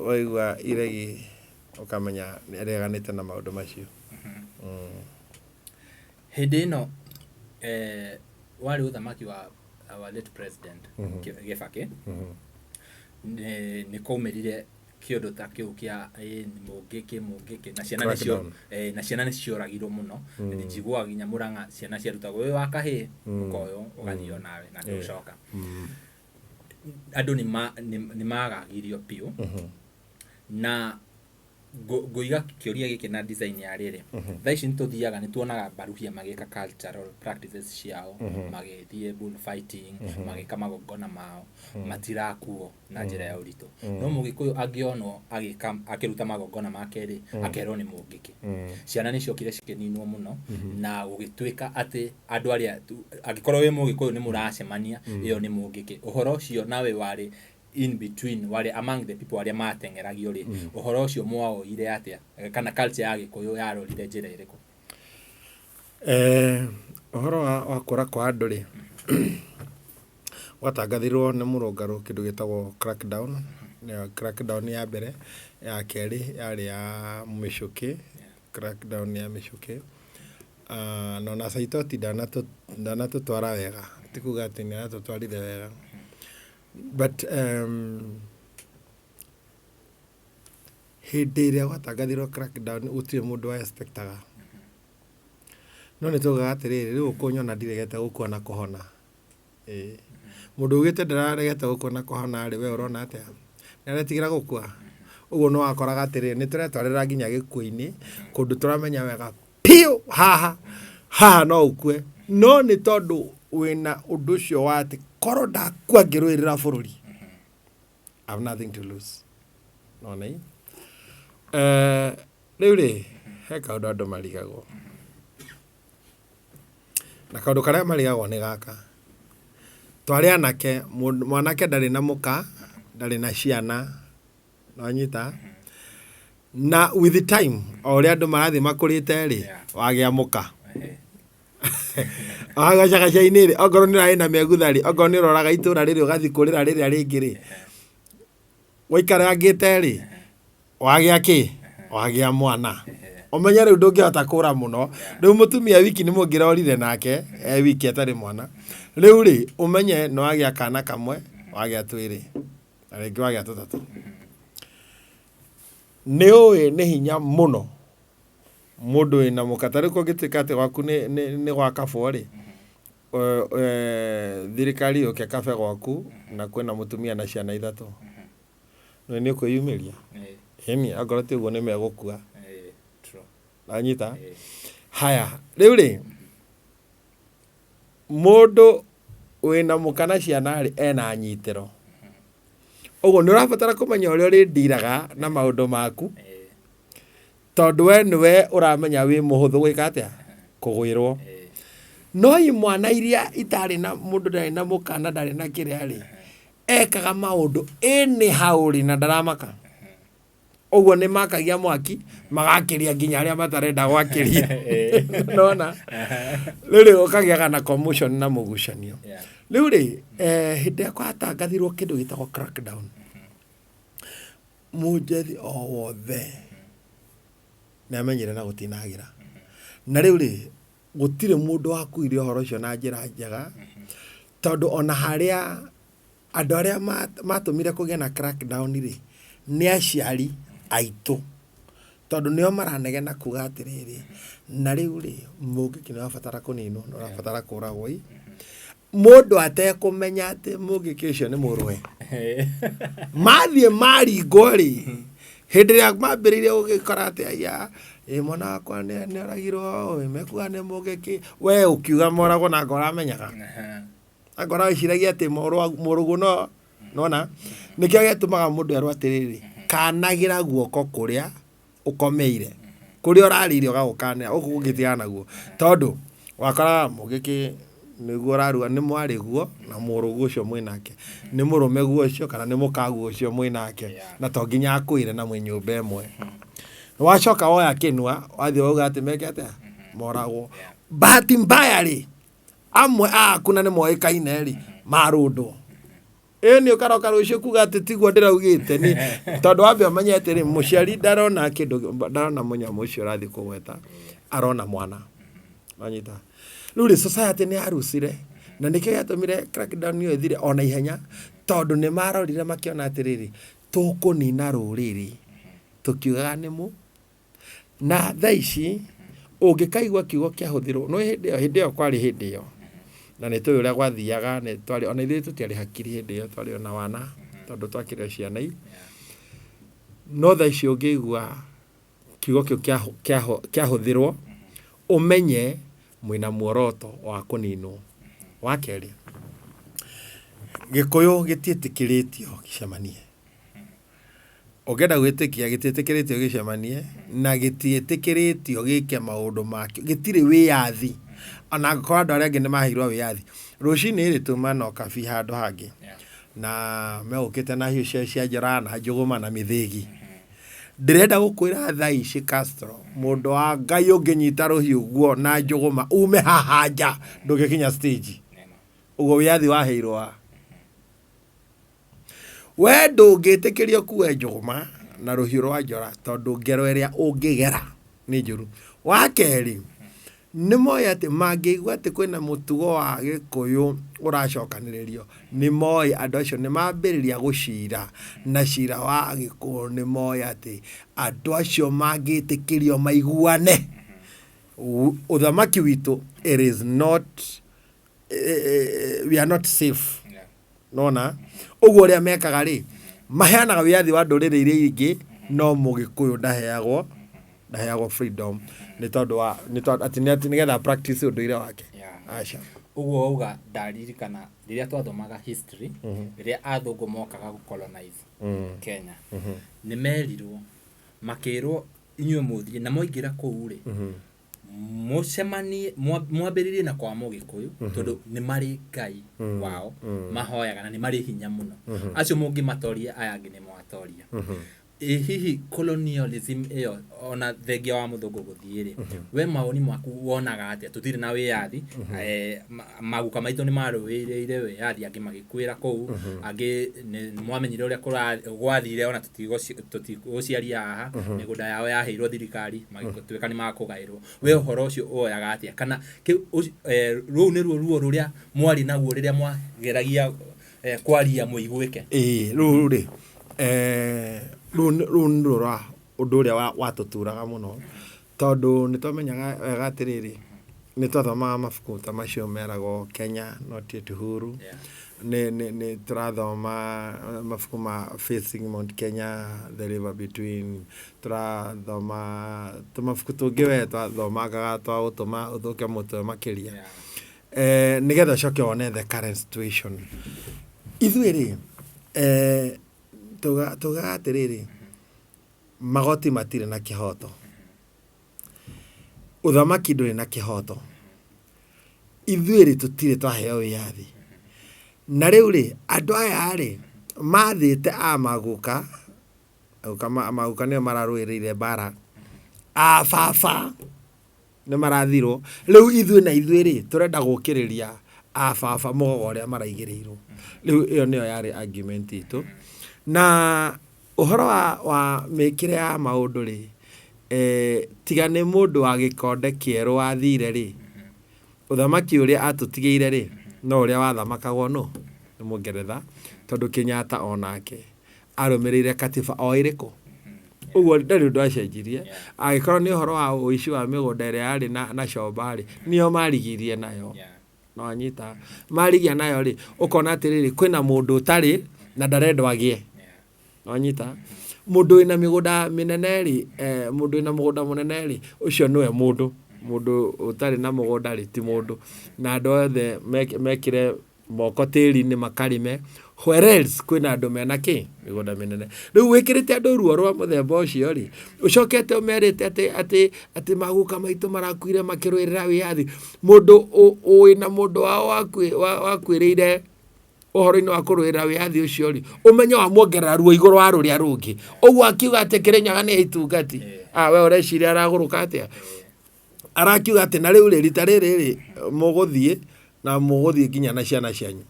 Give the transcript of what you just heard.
Waigua iregi ũkamenya nĩ areganĩte na maũndũ macio. Hĩndĩ ĩno warĩ ũthamaki wa our late president Kĩbakĩ, nĩ kwaumĩrire kĩũndũ ta kĩu kĩa mũngĩkĩ mũngĩkĩ na ciana nĩcio Crackdown. Na ciana nĩcioragirwo mũno. Njiguaga nginya Mũrang'a ciana ciarutagwo wĩ wa kahĩĩ, ũkoywo ũgathiĩ onawe na ndũgũcoka. Andũ nĩ magagirio biũ. Na ngũiga kĩũria gĩkĩ na design ya rĩrĩ, thaa ici nĩ tũthiaga, nĩ tuonaga Baruhia magĩka cultural practices ciao, magĩthiĩ bull fighting, magĩka magongona mao, matirakuo na njĩra ya ũritũ. No Mũgĩkũyũ angĩonwo agĩka, akĩruta magongona make rĩ, akerwo nĩ mũngĩkĩ. Ciana nĩ ciokire cikĩninwo mũno na gũgĩtuĩka atĩ andũ arĩa, angĩkorwo wĩ Mũgĩkũyũ nĩ mũracemania, ĩyo nĩ mũngĩkĩ. Ũhoro ũcio nawe warĩ in between, warĩ among the people arĩa mateng'eragio rĩ, ũhoro ũcio mwaoire atĩa, kana culture ya Gĩkũyũ yarorire njĩra ĩrĩkũ? Ũhoro wa kũra kwa andũ rĩ, gwatangathirwo nĩ mũrũngarũ kĩndũ gĩtagwo crackdown, nĩyo crackdown ya mbere, ya kerĩ yarĩ ya mĩcũkĩ, crackdown ya mĩcũkĩ. Na ona Saitoti ndanatũtwara wega, ti kuga atĩ nĩ aratũtwarire wega. But hĩndĩ ĩrĩa gwatangathirwo crackdown gũtirĩ mũndũ wa expect aga. No nĩ twaugaga atĩrĩrĩ, rĩu ũkũnyona ndiregete gũkua na kũhona. Ĩĩ. Mũndũ ugĩte ndararegete gũkua na kũhona rĩ, we ũrona atĩa? Nĩ aretigĩra gũkua? Ũguo nĩ wakoraga atĩrĩrĩ, nĩ tũretwarĩra nginya gĩkuũ-inĩ, kũndũ tũramenya wega piũ haha, haha no ũkue. No nĩ tondũ wĩna ũndũ ũcio wa atĩ korwo ndakua ngĩrũĩrĩra bũrũri, I have nothing to lose. Nona ĩ? Rĩu rĩ, he kaũndũ andũ marigagwo. Na kaũndũ karĩa marigagwo nĩ gaka, twarĩ anake, mwanake ndarĩ na mũka, ndarĩ na ciana, nĩwanyita? Na with the time, o ũrĩa andũ marathiĩ makũrĩte rĩ, wagĩa mũka. Gacagaca-inĩ rĩ, okorwo nĩ ũrarĩ na mĩagutha rĩ, okorwo nĩ ũroraga itũra rĩrĩ ũgathiĩ kũrĩra rĩrĩa rĩngĩ rĩ, waikarangĩte rĩ, wagĩa kĩ? Wagĩa mwana. Ũmenye rĩu ndũngĩhota kũra mũno. Rĩu mũtumia wiki nĩ mũngĩrorire nake e wiki atarĩ mwana. Rĩu rĩ, ũmenye nĩ wagĩa kana kamwe, wagĩa twĩrĩ, na rĩngĩ wagĩa tũtatũ. Nĩ ũĩ nĩ hinya mũno mũndũ wĩna mũka, ta rĩu kũngĩtuĩka atĩ gwaku nĩ gwakabwo rĩ, thirikari yũke kabe gwaku na kwĩna mũtumia na ciana ithatũ, nĩũĩ nĩ ũkwĩyumĩria? Ĩni, okorwo ti ũguo nĩ megũkua. Wanyita? Haya, rĩu rĩ, mũndũ wĩna mũka na ciana rĩ, ena nyitĩro. Ũguo nĩ ũrabatara kũmenya ũrĩa ũrĩndiraga na maũndũ maku, tondũ we nĩwe ũramenya wĩ mũhũthũ gwĩka atĩa? Kũgwĩrwo. No imwana iria itarĩ na mũndũ, ndarĩ na mũka na ndarĩ na kĩrĩa rĩ, ekaga maũndũ anyhow rĩ, na ndaramaka. Ũguo nĩ makagia mwaki magakĩria nginya arĩa matarenda gwakĩria. Nona rĩu rĩ, ũkagĩaga na commotion na mũgucanio. Rĩu rĩ, hĩndĩ ĩrĩa kwatangathirwo kĩndũ gĩtagwo crackdown, mũnjethi o wothe nĩ amenyire na gũtinagĩra. Na rĩu rĩ, gũtirĩ mũndũ wakuire ũhoro ũcio na njĩra njega, tondũ ona harĩa andũ arĩa matũmire kũgĩe na crackdown rĩ, nĩ aciari aitũ, tondũ nĩo maranegena kuga atĩrĩrĩ, na rĩu rĩ, mũngĩkĩ nĩ ũrabatara kũninwo, nĩ ũrabatara kũragwo ĩ. Mũndũ atekũmenya atĩ mũngĩkĩ ũcio nĩ mũrũwe. Mathiĩ maringwo rĩ, hĩndĩ ĩrĩa mambĩrĩirie gũgĩkora atĩ aya, ĩ mwana wakwa nĩ oragirwo, mekuga nĩ mũngĩkĩ, we ũkiuga moragwo na anga ũramenyaga. Anga ũraciragia atĩ mũrũguo no nona nĩkĩo gĩtũmaga mũndũ erwo atĩrĩrĩ, kanagĩra guoko kũrĩa ũkomeire, kũrĩa ũrarĩire ũgagũkanĩra, gũkũ kũngĩ tigana naguo. Tondũ wakoraga mũngĩkĩ nĩguo ũraruga nĩ mwarĩguo na mũrũguo ũcio mwĩnake, nĩ mũrũmeguo ũcio kana nĩ mũkaguo ũcio mwĩnake, na to nginya akwĩre na mwĩ nyũmba ĩmwe. Wacoka woya kĩnua wathiĩ wauga atĩ meke atĩa? Moragwo. Bahati mbaya rĩ, amwe aku na nĩ moĩkaine rĩ, marũndwo. Ĩ nĩ ũkaroka rũciũ kuga atĩ tiguo ndĩraugĩte nĩ tondũ wambe ũmenye atĩrĩ mũciari ndarona kĩndũ ndarona mũnyamũ ũcio ũrathiĩ kũgweta arona mwana wanyita rĩu rĩ society nĩ yarucire na nĩkĩo gĩatũmire crackdown ĩyo ĩthire ona ihenya tondũ nĩ marorire makĩona atĩrĩrĩ tũkũnina rũrĩrĩ tũkiugaga nĩ mũ Na thaa ici ũngĩkaigua kiugo kĩahũthĩrwo, nĩ ũĩ hĩndĩ ĩyo, hĩndĩ ĩyo kwarĩ hĩndĩ ĩyo, na nĩ tũĩ ũrĩa gwathiaga, nĩ twarĩ ona ithuĩ tũtiarĩ hakiri hĩndĩ ĩyo twarĩ ona wana, tondũ twakĩrĩ o ciana i. No thaa ici ũngĩigua kiugo kĩu kĩahũthĩrwo, ũmenye mwĩna muoroto wa kũninwo. Wa kerĩ, Gĩkũyũ gĩtiĩtĩkĩrĩtio gĩcemanie. Ũngĩenda gwĩtĩkia gĩtiĩtĩkĩrĩtio gĩcemanie na gĩtiĩtĩkĩrĩtio gĩke maũndũ makĩo, gĩtirĩ wĩyathi ona angĩkorwo andũ arĩa angĩ nĩ maheirwo wĩyathi. Rũcinĩ rĩ tuma na ũkabi handũ hangĩ na megũkĩte na hiũ ciao cia njora na njũgũma na mĩthĩgi. Ndĩrenda gũkwĩra thaa ici Castro, mũndũ wa Ngai ũngĩnyita rũhiũ ũguo na njũgũma ume haha nja ndũngĩkinya stage. Ũguo wĩyathi waheirwo a? We ndũngĩtĩkĩrio ũkue njũgũma na rũhiũ rwa njora tondũ ngero ĩrĩa ũngĩgera nĩ njũru. Wa kerĩ, nĩ moĩ atĩ mangĩigua atĩ kwĩna mũtugo wa Gĩkũyũ ũracokanĩrĩrio, nĩ moĩ andũ acio nĩ mambĩrĩria gũcira, na cira wa Agĩkũyũ nĩ moĩ atĩ andũ acio mangĩtĩkĩrio maiguane, ũthamaki witũ it is not, we are not safe. Nona ũguo ũrĩa mekaga rĩ maheanaga wĩyathi wa ndũrĩrĩ iria ingĩ no mũgĩkũyũ ndaheagwo ndaheagwo freedom nĩ tondũ wa nĩ tondũ atĩ nĩ atĩ nĩgetha practice ũndũire wake. Aca. Ũguo wauga ndaririkana rĩrĩa twathomaga history rĩrĩa athũngũ mokaga gũ colonize Kenya nĩ merirwo makĩrwo inyuĩ mũthiĩ na mwaingĩra kũu rĩ mũcemanie mwambĩrĩrie na kwa mũgĩkũyũ tondũ nĩ marĩ ngai wao mahoyaga na nĩ marĩ hinya mũno acio mũngĩmatoria aya angĩ nĩ mwatoria ĩ hihi colonialism ĩyo ona thengia wa mũthũngũ gũthiĩ rĩ we mawoni maku wonaga atĩa tũtirĩ na wĩyathi eh, maguka maitũ nĩ marũĩrĩire wĩyathi angĩ magĩkuĩra kũu angĩ nĩ mwamenyire ũrĩa gwathire ona tũtigũciaria haha mĩgũnda yao yaheirwo thirikari magĩtuĩka nĩ makũgaĩrwo we ũhoro ũcio woyaga atĩa kana eh, rũu nĩruo ruo rũrĩa mwarĩ naguo rĩrĩa mwageragia eh, kwaria mũiguĩke Ĩĩ rĩu rĩ eh, rũu rũu nĩruo rwa ũndũ ũrĩa watũturaga mũno tondũ nĩ twamenyaga wega atĩrĩrĩ nĩ twathomaga mabuku ta macio meragwo Kenya not yet huru Yeah. Nĩ nĩ nĩ tũrathoma mabuku ma Facing Mount Kenya the river between tũrathoma tũmabuku tũngĩ we twathomangaga twa gũtũma ũthũke mũtwe makĩria Yeah. eh, nĩgetha ũcoke wone the current situation ithuĩ rĩ eh, tuga tugaga atĩrĩrĩ magoti matirĩ na kĩhoto Ũthamaki ndũrĩ na kĩhoto. Ithuĩ-rĩ tũtirĩ twaheo wĩyathi. Na rĩu-rĩ, andũ aya-rĩ, mathĩte a maguka, maguka nĩo mararũĩrĩire mbara, a baba nĩ marathirwo, rĩu ithuĩ na ithuĩ-rĩ, tũrenda gũkĩrĩria a baba mũgogo ũrĩa maraigĩrĩirwo. Rĩu ĩyo nĩyo yarĩ argument itũ. Na Ũhoro wa, wa mĩkĩre ya maũndũ rĩ, eh, tiga nĩ mũndũ wa gĩkonde kĩerũ wathire rĩ, ũthamaki ũrĩa atũtigĩire rĩ, no ũrĩa wathamakagwo nũ? Nĩ Mũngeretha, tondũ Kenyatta o nake arũmĩrĩire katiba o ĩrĩkũ? Ũguo ndarĩ ũndũ acenjirie. Angĩkorwo nĩ ũhoro wa ũici wa mĩgũnda ĩrĩa yarĩ na, na Comba rĩ, nĩo marigirie nayo. Nĩwanyita? Marigia nayo rĩ, ũkona atĩrĩrĩ, kwĩna mũndũ ũtarĩ na ndarendwo agĩe. Nĩwanyita? Mũndũ wĩna mĩgũnda mĩnene rĩ, eh, mũndũ wĩna mũgũnda mũnene rĩ, ũcio nĩwe mũndũ. Mũndũ ũtarĩ na mũgũnda rĩ, ti mũndũ. Na andũ othe mekĩre moko tĩri-inĩ makarĩme, whereas kwĩna andũ mena kĩ? Mĩgũnda mĩnene. Rĩu wĩkĩrĩte andũ ruo rwa mũthemba ũcio rĩ, ũcokete ũmerĩte atĩ atĩ atĩ maguka maitũ marakuire makĩrũĩrĩra wĩyathi. Mũndũ wĩna mũndũ wao wakuĩrĩire ũhoro-inĩ wa kũrũĩrĩra wĩyathi ũcio rĩ, ũmenye wamuongerera ruo igũrũ wa rũrĩa rũngĩ. Ũguo akiuga atĩ Kĩrĩnyaga nĩ itungati. Ah, we ũreciria aragũrũka atĩa? Arakiuga atĩ na rĩu rĩ, rita rĩrĩ rĩ, mũgũthiĩ na mũgũthiĩ nginya na ciana cianyu.